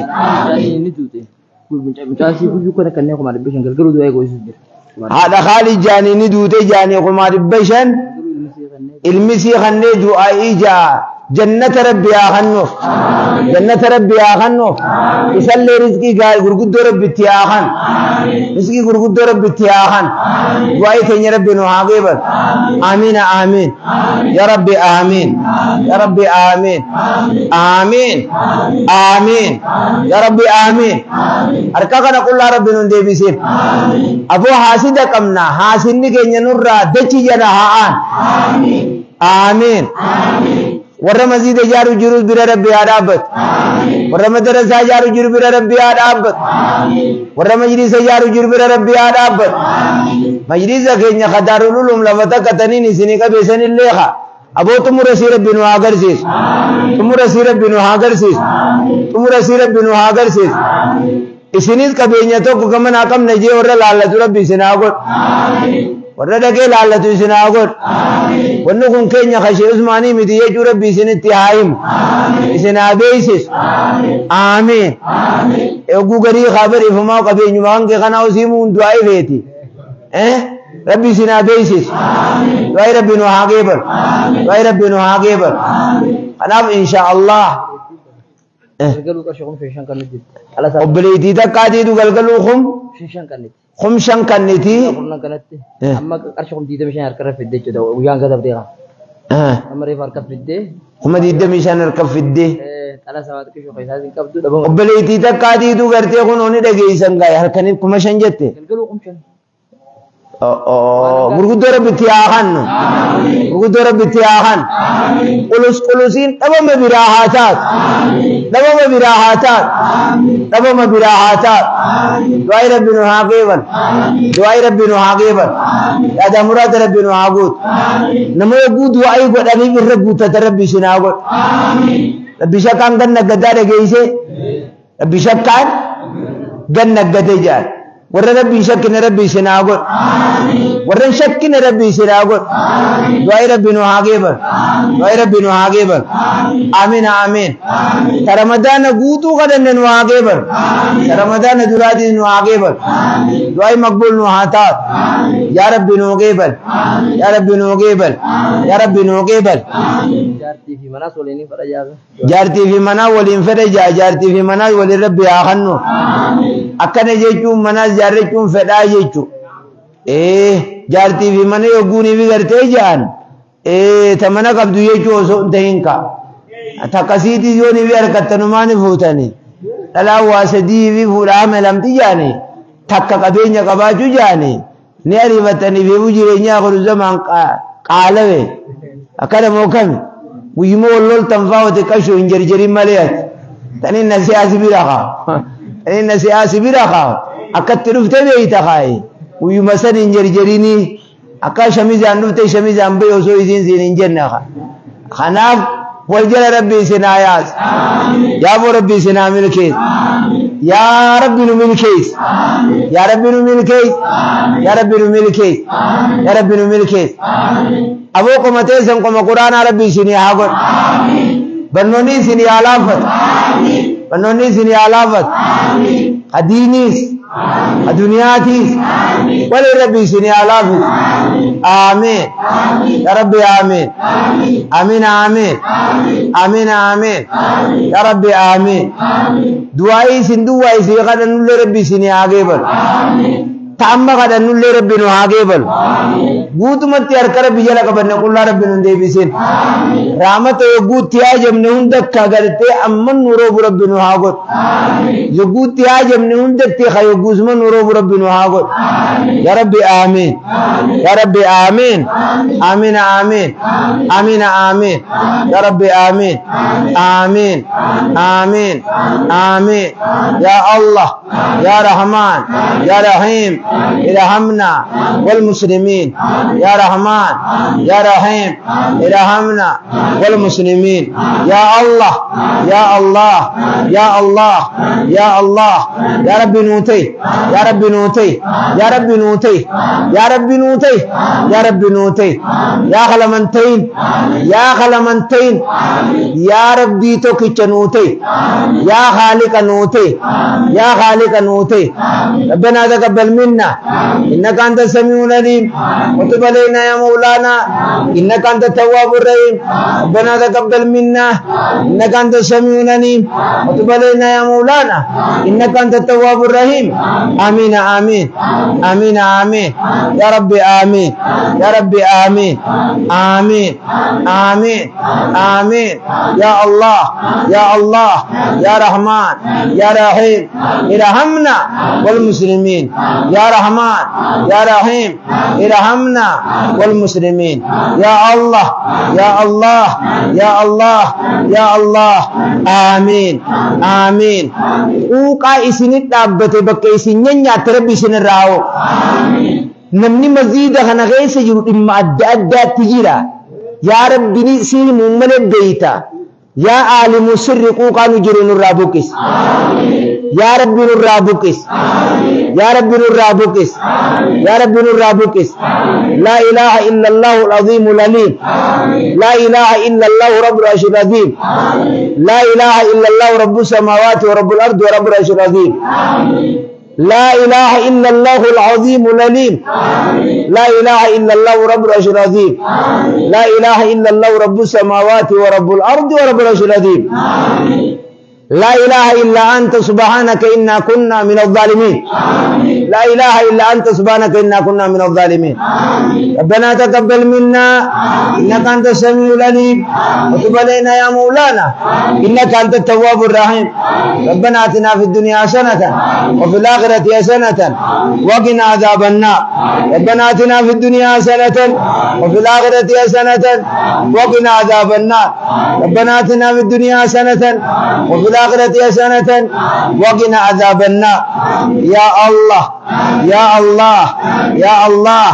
Speaker 1: Haadha Khaalid jaanii ni duute jaanii 500,000 ilmi sii kannee du'aa'ii jaa jannata rabbi haa kennuuf. Jannata rabbi haa kennuuf. Isallee rizqii gurguddoo rabbi itti haa kennu. Rizqii gurguddoo rabbi itti haa kennu. Du'aa'ii keenya rabbi nu haa qeebalu. Aamiin aamiin. Yaa rabbi aamiin. Yaa rabbi aamiin. Aamiin. Aamiin. Yaa rabbi aamiin. Harka kana qullaa rabbi nun deebisin. Aboo haasida qabna. Haasinni keenya nurraa dachi jala haa aan. Aamiin. Warra masjida ijaaru jirus bira rabbi haa dhaabbatu. Warra madarasaa ijaaru jiru bira rabbi haa dhaabbatu. Warra majlisa ijaaru jiru bira rabbi haa dhaabbatu. Majlisa keenya kadaarul ulum lafa takka taniin isinii qabeessan illee haa. Aboo xumura sii rabbi nu haa agarsiisu. Xumura sii rabbi nu haa agarsiisu. Xumura sii rabbi nu haa agarsiisu. Isinis qabeenya tokko gama naa qabna jee warra laallatu rabbi isin haa godhu. Warra dhaqee laallatu isin haa godhu. Wanni kun keenya kashee Usmaanii miti jechuu rabbi isinitti haa himu. Isin haa beeksisu. Aamiin. Eeguu garii haa barreeffamaa qabeenyuma hanqee kanaa osii himuun du'aa ifeeti. Rabbi isin haa beeksisu. Du'aa rabbi nu haa qeebalu. Du'aa rabbi nu haa qeebalu. Kanaaf insha Allah. Obboleettii takkaatiitu galgaluu 5,000 kanniti.
Speaker 3: Amma qarshii 25,000 harka fiddee jechuudha guyyaan gad abdeera. Amma reefa harka fiddee.
Speaker 1: 25,000 harka fiddee. Obboleettii takkaatiitu gartee kun oni dhageessan gaa'e harkaniif 5,000 jette.
Speaker 3: Galgaluu 5,000.
Speaker 1: Gurguddoo rabbitti haa kennu. Gurguddoo rabbitti haa kennu. Qulus qulusiin dhabama biraa haa taatu. Dhabama biraa haa taatu. Dhabama biraa haa taatu. Du'aayi rabbi nu haa qeebalu. Du'aayi rabbi nu haa qeebalu. Yaada muraada rabbi nu haa guutu. Nama yogguu du'aayi godhaniif irra guuttata rabbi isin haa godhu. Rabbi shakkaan gan naggadaa dhageessee. Rabbi shakkaan gan naggatee jaal. Warra rabbi shakkina rabbi isin haa godhu. Warra shakkina rabbi isin haa godhu. Du'aayi rabbi nu haa qeebalu. Du'aayi rabbi nu haa qeebalu. Aamiin aamiin. Ta Ramadaana guutuu kadhanne nu haa qeebalu. Ta Ramadaana duraatiin nu haa qeebalu. Du'aayi maqbuul nu haa taatu. Yaa rabbi nu qeebal. Yaa rabbi nu qeebal. Yaa rabbi nu qeebal.
Speaker 3: Jaartii fi manaas waliin fedha jaabe.
Speaker 1: Jaartii fi manaa waliin fedha jaa. Jaartii fi manaas waliin rabbi haa kennu. Akkana jechuun manaas jaarrachuun fedhaa jechuudha. Jaartii fi mana yogguunii fi gartee jaan ta mana qabdu jechuu osoo hin ta'in ka. Takkasiitii yoonii fi harkattanumaa ni fuutani. Dhalaan waa sadii fi fuudhaa melamti jaani. Takka qabeenya qabaachuu jaani. Ni ariifatanii fi jireenyaa kun zamaan qaalawe. Akkana moo kami? Guyyuma wal loltan fa'aa wate qashoo hin jarjarin malee ati. Taniin na siyaasi bira kaa. Taniin na siyaasi bira kaa. Akkatti dhufte beeyta kaayi. Guyyuma san hin jarjarinii. Akka shamizaan dhufte shamizaan bahe osoo isiin siin hin jenne kaa. Kanaaf wal jala rabbi isin haa yaasu. Yaaboo rabbi isin haa milkeessu. Yaa rabbi nu milkeessi. Yaa rabbi nu milkeessi. Yaa rabbi nu milkeessi. Yaa rabbi nu milkeessi. Aboo qoma teessan qoma quraanaa rabbi isinii haa godhu. Barnoonni isinii haa laaffatu. Barnoonni isinii haa laaffatu. Hadiiniis. Aduniyaatiis. Waliin rabbi isinii haa laaffisu. Aamiin. Yaa rabbi aamiin. Amiin aamiin. Amiin aamiin. Yaa rabbi aamiin. Du'aa'ii isin duwwaa isin kadhannullee rabbi isinii haa qeebalu. Ta amma kadhannullee rabbi nu haa geebalu. Guutumatti harka rabbi jala qabanne qullaa rabbi nu hin deebisin. Rahmata yogguutti haajamne hunda akka gartee amma nu roobu rabbi nu haa godhu. Yogguutti haajamne hundatti ka yogguusuma nu roobu rabbi nu haa godhu. Ya rabbi aamiin. Ya rabbi aamiin. Aamiin aamiin. Aamiin aamiin. Ya rabbi aamiin. Aamiin. Aamiin. Aamiin. Ya Allah. Ya Rahman. Ya Rahim. ارحمنا والمسلمين. يا رحمن يا رحيم ارحمنا والمسلمين. يا الله يا الله يا الله يا الله يا رب نوتي يا رب نوتي يا رب نوتي يا رب نوتي يا رب نوتي يا خلمنتين يا خلمنتين يا ربي توكي نوتي يا خالق نوتي يا خالق نوتي. ربنا تقبل منا إنك أنت السميع العليم وتب علينا يا مولانا إنك أنت التواب الرحيم. ربنا تقبل منا إنك أنت السميع العليم وتب علينا يا مولانا إنك أنت التواب الرحيم. آمين آمين آمين آمين يا ربي آمين يا ربي آمين آمين آمين آمين. يا الله يا الله يا رحمن يا رحيم ارحمنا والمسلمين. يا رحمن يا رحيم ارحمنا والمسلمين. يا الله يا الله يا الله يا الله آمين آمين. Uqa isinit dhaabbate bakka isin nyaata rabbi isin irraa namni maziida kana keessa jiru dhimma adda addaatti jira. Yaa rabbi ni siin malee beeyta. Yaa aalimu sirri quuqaa nu jiru nurraa buqqis. Yaa rabbi nurraa buqqis. يا رب نرى بكس يا رب نرى بكس. لا إله إلا الله العظيم العليم. لا إله إلا الله رب العرش العظيم. لا إله إلا الله رب السماوات ورب الأرض ورب العرش العظيم. لا إله إلا الله العظيم العليم. لا إله إلا الله رب العرش العظيم. لا إله إلا الله رب السماوات ورب الأرض ورب العرش العظيم. لا إله إلا أنت سبحانك إنا كنا من الظالمين. لا إله إلا أنت سبحانك إنا كنا من الظالمين. ربنا تقبل منا إنك أنت السميع العليم وتب علينا يا مولانا إنك أنت التواب الرحيم. ربنا آتنا في الدنيا حسنة وفي الآخرة حسنة وقنا عذاب النار. ربنا آتنا في الدنيا حسنة وفي الآخرة حسنة وقنا عذاب النار. ربنا آتنا في الدنيا حسنة وفي الآخرة حسنة وقنا عذاب النار. يا الله يا الله يا الله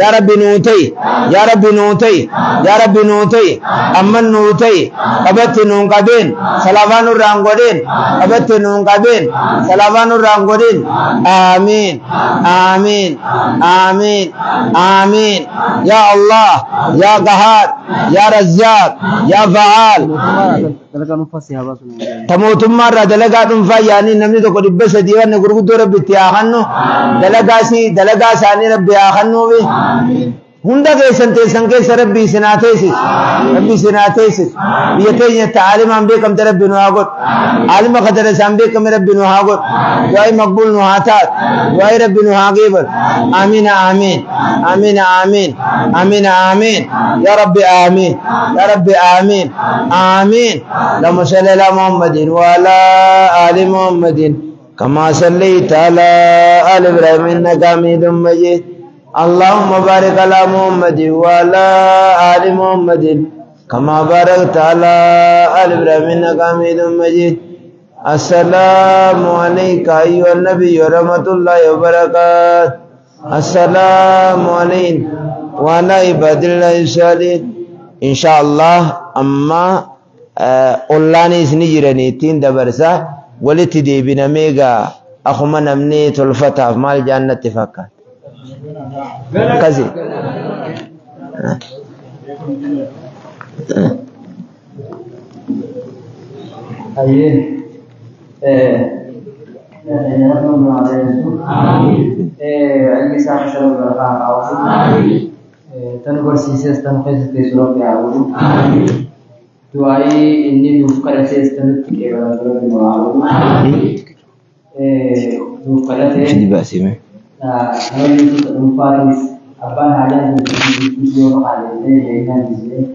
Speaker 1: يا رب نوتي يا رب نوتي يا رب نوتي أمن نوتي قبت نونقبين سلافان الرانغودين قبت نونقبين سلافان الرانغودين. آمين آمين آمين آمين. يا الله يا قهار يا رزاق يا فعال. Ta mootummaa irraa dalagaa dhuunfaa yaanii namni tokko 300 wanne gurguddoo rabbi itti haa kennu. Dalagaa si dalagaa isaanii rabbi haa kennuufi. Hunda keessan teessan keessa rabbi isin haa teessisu. Rabbi isin haa teessisu. Biyya teenyatti aalimaan beekamte rabbi nu haa godhu. Aalima qadara isaan beekame rabbi nu haa godhu. Du'aayi maqbuul nu haa taatu. Du'aayi rabbi nu haa geebalu. Amiin amiin. Amiin amiin. Amiin amiin. Ya rabbi amiin. Ya rabbi amiin. Amiin. Allahumma salli ala Muhammadin wa ala ali Muhammadin kama sallaita ala ali Ibrahim innaka Hamidum Majid. اللهم بارك على محمد وعلى آل محمد كما باركت على آل إبراهيم إنك حميد مجيد. السلام عليك أيها النبي ورحمة الله وبركاته. السلام علينا وعلى عباد الله الصالحين. إن شاء الله أما أولاني سنجرني تين دبرسا ولتي بنا ميغا أخو نمني تلفتها في مال جنة فكات kazi.
Speaker 3: Ayyee. Tan barsiises tan keessatti suuraa haa godhu. Du'aayii inni nuuf kadhates tanutti qeebalan dura nu haa godhu. Nuuf kadhatee.
Speaker 1: Sidi baasime.
Speaker 4: Nama jechuudha dhuunfaatis abbaan haajaa yoo qaale illee.